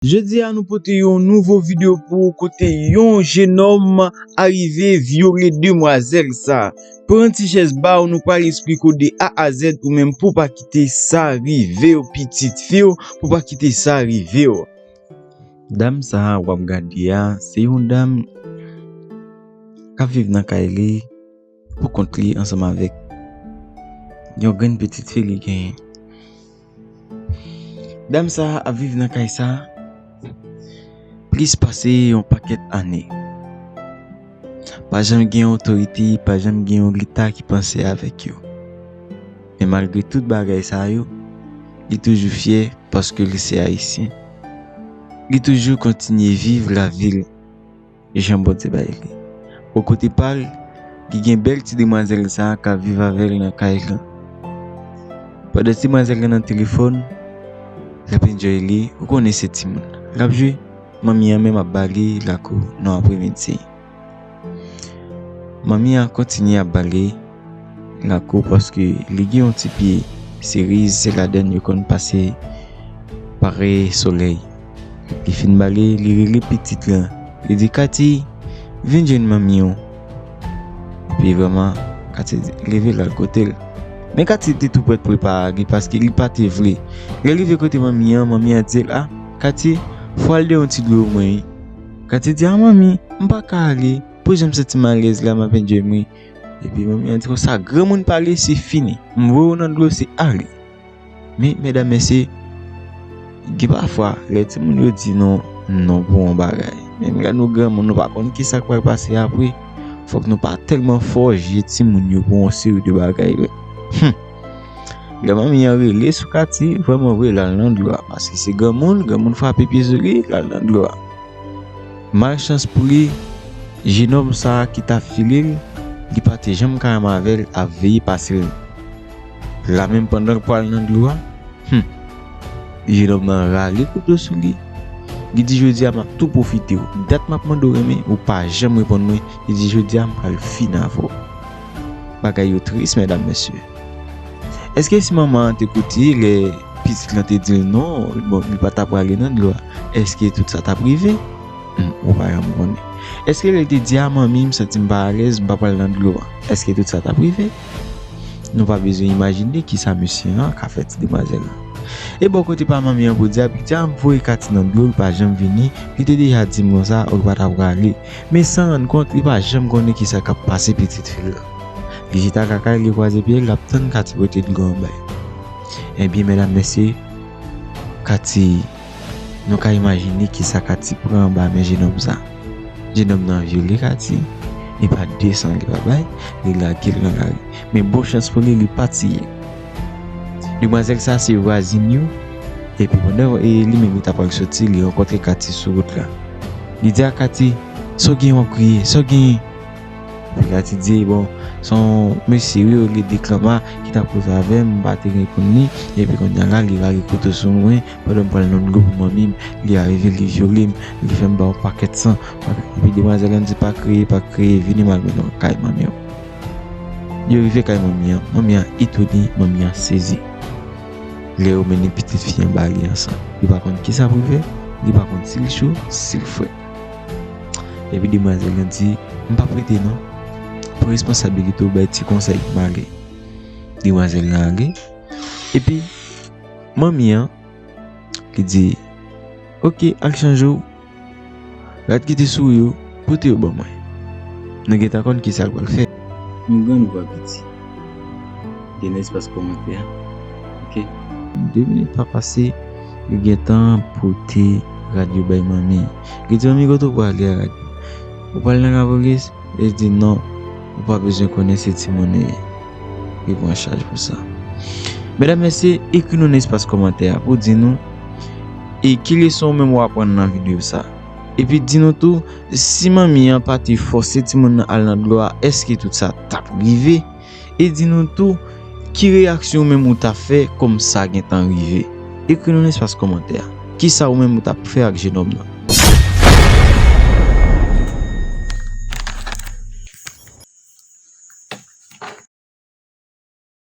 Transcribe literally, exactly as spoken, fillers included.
Jodi a, nou pote yon nouvo videyo pou ou kote yon jenòm arive vyole demwazèl sa. Pran ti chèz ba w, nou pral esplike w de A a Z ou menm pou w pa kite sa rive w, pitit fi w, pou w pa kite sa rive w. Dam sa a w ap gade a, se yon dam k ap viv nan kay li pou kont li ansanm avèk yon grenn pitit fi li genyen. Dam sa a ap viv nan kay sa a plis pase yon pakèt ane. Pa janm gen otorite, pa janm gen yon leta ki panse avèk yo. Men malgre tout bagay sa yo, li toujou fyè paske li se Ayisyen. Li toujou kontinye viv lavi l jan Bondye bay li. Bò kote pa l, li gen bèl ti demwazèl sa a k ap viv avè l nan kay lan. Pandan ti demwazèl lan nan telefòn, l ap enjoy li, ou konnen se timoun. L ap jwe, manmi an menm ap ba li lakou nan apremidi. Manmi an kontinye ap ba li lakou paske li gen yon ti pye seriz, se ladann yo konn pase pare solèy. Li fin ba li, li rele pitit lan. Li di, "Kati, vin jwenn manmi w." Epi vrèman, Kati leve l al kote l. Men Kati te tou prèt pou l pa ale paske li pa te vle. Lè l rive kote manmi an, manmi an di l, "A, Kati, fò al deyò yon ti dlo mwen wi." Kati di, "A manmi, m pa ka ale. Poze m santi m alèz la, m ap enjoy mwen." Epi manmi an di konsa, "Granmoun pale, se fini. M voye w nan dlo, se ale." Men, medam, mesye, gen pafwa, lè timoun yo di nou non pou yon bagay, menm lè nou granmoun, nou pa konn kisa k pral pase apre. Fòk nou pa tèlman fòje timoun yo pou yon seri de bagay vre. Hum. Lè manmi an rele sou Kati, vrèman vre, l al nan dlo a. Paske se granmoun, granmoun frape pye sou li, l al nan dlo a. Malchans pou li, jenòm sa a ki t ap file l, li pa te janm ka renmen avè l, ap veye pase l. La menm pandan l pral nan dlo a, hum, jenòm nan rale kouto sou li. Li di, "Jodi a, m ap tou pwofite w. Dat m ap mande w renmen, ou pa janm reponn mwen." Li di, "Jodi a, m pral fini avè w." Bagay yo tris, medam, mesye. Èske si manman an te koute lè pitit lan te di l non, bon, li pa ta prale nan dlo a, èske tout sa t ap rive? Hmm, ou pa janm konnen. Èske lè l te di, "A manmi, m santi m pa alèz, m pa pral nan dlo a," èske tout sa t ap rive? Nou pa bezwen imajine kisa mesye an ka fè ti demwazèl lan. E bò kote pa manmi an pou di a, pitit a ap voye Kati nan dlo, li pa janm vini, li te deja di m konsa, ou li pa ta prale. Men san rann kont, li pa janm konnen kisa k ap pase pitit fi l lan. Li chita lakay li, kwaze pye l, l ap tann Kati pote dlo an ba l. Ebyen, medam, mesye, Kati, nou ka imajine kisa Kati pran anba men jenòm sa. Jenòm nan vyole Kati, li pa desann, li pa bay, li lage l nan lari. Men bon chans pou li, li pa tiye l. Demwazèl sa se vwazin yo, epi pandan, e, li menm li ta pral soti, li rankontre Kati sou wout la. Li di a Kati, "Sa w gen w ap kriye? Sa w genyen?" Epi Kati di, "Bon, se yon mesye wi, yo rele Deklanma ki t ap koze avè m, m pa te reponn li, epi kounye a la, li rale kouto sou mwen, pandan m pral nan dlo pou manmi m, li arive, li vyole m, li fè m bay yon pakèt san." Epi demwazèl lan di, "Pa kriye, pa kriye, vini m al mennen w kay manmi w." Yo rive kay manmi an, manmi an etone, manmi an sezi. Lè yo mennen pitit fi an ba li ansanm, li pa konn kisa pou l fè, li pa konn si l cho, si l frèt. Epi demwazèl lan di, "M p ap rete non. Pran responsabilite w, bay ti konsèy, m ale." Demwazèl lan ale. Epi manmi an, li di, "Oke, al chanje w. Rad ki te sou ou yo, pote yo ban mwen. Nou gentan konn kisa l pral fè." Nou gen yon nouvo abitid. Gen nan espas kòmantè a. Oke? De minit pa pase, yo gentan pote rad yo bay manmi. Yo di, "Manmi, kote w prale a rad yo?" "Ou pral nan lapolis?" Li di, "Non, ou pa bezwen konnen, se timoun ou ye. Li pran chaj pou sa." Medam, mesye, ekri nou nan espas kòmantè a pou di nou, e ki leson ou menm ou aprann nan videyo sa. Epi di nou tou, si manmi an pa te fòse timoun nan al nan dlo a, èske tout sa t ap rive? E di nou tou, ki reyaksyon ou menm ou ta fè kòm sa gentan rive? Ekri nou nan espas kòmantè a. Kisa ou menm ou t ap fè ak jenòm nan?